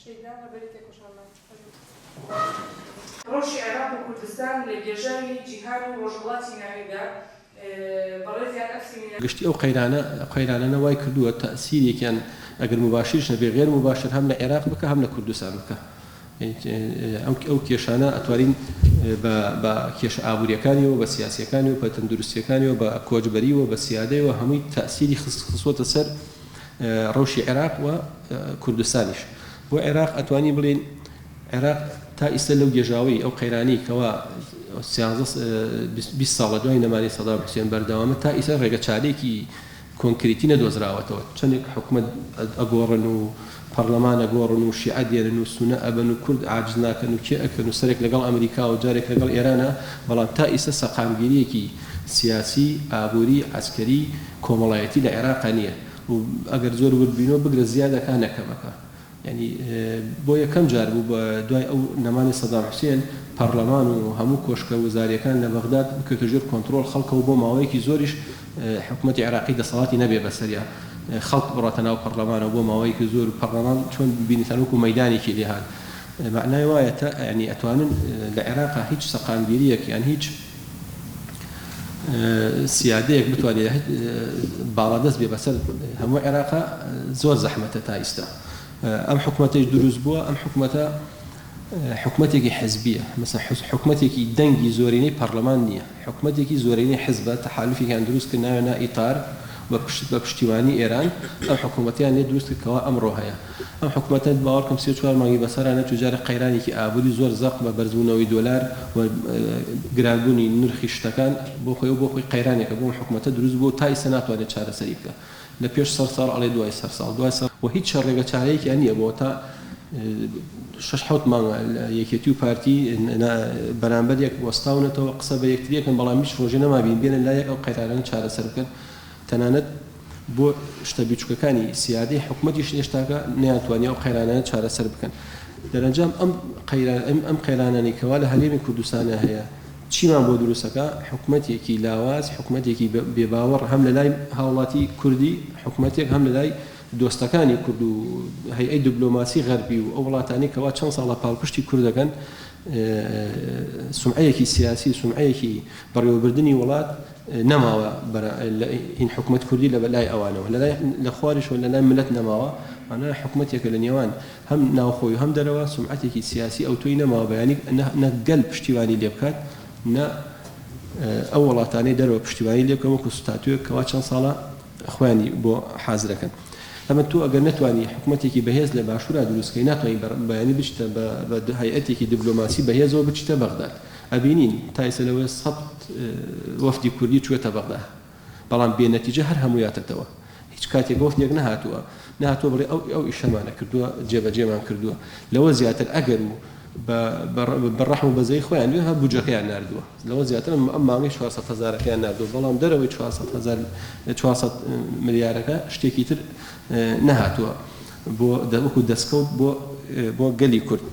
شەهیدان ڕێبەری تێکۆشانمان. فەرموو. ڕەوشی عێراق و کوردستان لە گێژاوی جیهان و ڕۆژهەڵاتی ناویندا، بەڕێزیان ئەم سیمینارە. گشتی ئەو قەیرانە قەیرانانە وای کردووە تەئسیرێکیان ئەگەر موباشریش نەبێ غێر موباشر هەم لە عێراق بکا هەم لە کوردستان بکا. ئەو کێشانە ئەتوانین بە بە کێشە ئابووریەکانیەوە بە سیاسیەکانیەوە بە تەندروستیەکانیەوە بە کۆچبەریەوە بە سیادەیەوە هەمووی تەئسیری خستووەتە سەر ڕەوشی عێراق و کوردستانیش. بۆ عێراق ئەتوانین بڵێین عێراق تا ئیستە لەو گێژاوەی ئەو قەیرانەی کەوا سیانزە 20 ساڵە دوای نەمانی سەدام حوسێن بەردەوامە تا ئیستا ڕێگە چارەیەکی کۆنکریتی نەدۆزراوەتەوە چەندێک حکومەت ئەگۆڕن و پەڕلەمان ئەگۆڕن و شیعە دێنن و سونە ئەبەن و کورد عاجز ناکەن و کێ ئەکەن و سەرێک لەگەڵ ئەمریکا و جارێک لەگەڵ ئێرانە بەڵام تا ئیستا سەقامگیریەکی سیاسی ئابوری عەسکەری کۆمەڵایەتی لە عێراقا نیە و ئەگەر زۆر ورد بینەوە بگرە زیاد ئەکا نە کەم ئەکا. یانی بۆ یەکەم جار بوو بە دوای ئەو نەمانی سەدام حوسێن پەڕلەمان و هەموو کۆشکە وزاریەکان لە بەغداد بکەوێتە ژێر کۆنتڕۆڵ خەڵکەوە بۆ ماوەیەکی زۆریش حکومەتی عێراقی دەسەڵاتی نەبێ بەسەریا خەڵک بڕاتە ناو پەڕلەمانەوە بۆ ماوەیەکی زۆر و پەڕلەمان چۆن بینیتان وەکو مەیدانێکی لێهات مەعنای وایە تا یانی ئەتوانن لە عێراقا هیچ سەقامگیریەک یان هیچ سیادەیەک بتوانێت باڵادەست بێ بەسەر هەموو عێراقا زۆر زەحمەتە تا ئیستا ئەم حکومەتەیش دروست بووە ئەم حکومەتە حکومەتێکی حزبیە مەسەن حکومەتێکی دەنگی زۆرینەی پەرلەمان نییە حکومەتێکی زۆرینەی حزبە تەحالفێکیان دروست کرد ناوێ نا ئیتار بە پشت بە پشتیوانی ئێران ئەم حکومەتیان لێ دروست کرد کەوا ئەمڕۆ هەیە ئەم حکومەتە باوەڕکەم 34 مانگی بەسەرا نەچوو جارێ قەیرانێکی ئابووری زۆر زەق بە بەرزبوونەوەی دۆلار و گرانبوونی نرخی شتەکان بۆ خۆی و بۆ خۆی قەیرانێکە بۆ ئەم حکومەتە دروست بووە و تا ئیستا ناتوانێت چارەسەری بکا لە پێش سەر ساڵ ئەڵێ دوای سەر ساڵ دوای سەر و هیچ ڕێگە چارەیەکیان نییە بۆ تا شەش حەوت مانگە یەکێتی و پارتی بەرامبەر یەک وەستاونەتەوە قسە بە یەکتری ئەکەن بەڵام هیچ ڕۆژێ نەمابین بێنە لای یەک ئەو قەیرانانە چارەسەر بکەن تەنانەت بۆ شتە بیچوکەکانی سیادەی حکومەتیش هێشتاکە نەیانتوانی ئەو قەیرانانە چارەسەر بکەن دەرەنجام ئەم قەیران ئەم قەیرانانەی کەوا لە هەرێمی کوردستانە هەیە چیمان بۆ دروستەکا حکومەتێکی لاواز حکومەتێکی بێباوەڕ هەم لەلای هاوڵاتی کوردی حکومەتێک هەم لەلای دۆستەکانی کورد و هەیئەی دبلۆماسی غەربی و ئەو وڵاتانەی کەوا چەند ساڵە پاڵپشتی کورد دەکەن سومعەیەکی سیاسی سومعەیەکی بەڕێوەبردنی وڵات نەماوە هین حکومەت کوردی لە لای ئەوانەوە لە لای لە خواریشەوە لە لای ملت نەماوە مانای حکومەتێکە لە نێوان هەم ناوخۆی و هەم دەرەوە سومعەتێکی سیاسی ئەوتۆی نەماوە بەیانی نە گەل پشتیوانی لێ بکات نە ئەو وڵاتانەی دەرەوە پشتیوانی لێ بکەن وەکو ستاتوێک کەوا چەند ساڵە خۆیانی بۆ حازرەکەن. ئەمە تۆ ئەگەر نەتوانی حکومەتێکی بەهێز لە باشوورا دروست کەی ناتوانی بەیانی بچیتە بە هەیئەتێکی دبلۆماسی بەهێزەوە بچیتە بەغداد. ئەبینین تا ئێستا لەوەیە سەد وەفدی کوردی چووەتە بەغدا بەڵام بێ نەتیجە هەر هەموویاتەتەوە. هیچ کاتێک وەفدێک نەهاتووە نەهاتووە بڵێ ئەو ئەو ئیشەمانە کردووە جێبەجێمان کردووە. لەوە زیاتر ئەگەر و بە ڕەحم و بەزەیی خۆیان بێ هەر بودجەکەیان ناردووە. لەوە زیاتر ئەم مانگەی 400 هەزارەکەیان ناردووە بەڵام دەرەوەی 400 هەزار 400 ملیارەکە شتێکی تر نەهاتووە بۆ وەکو دەستکەوت بۆ بۆ گەلی کورد.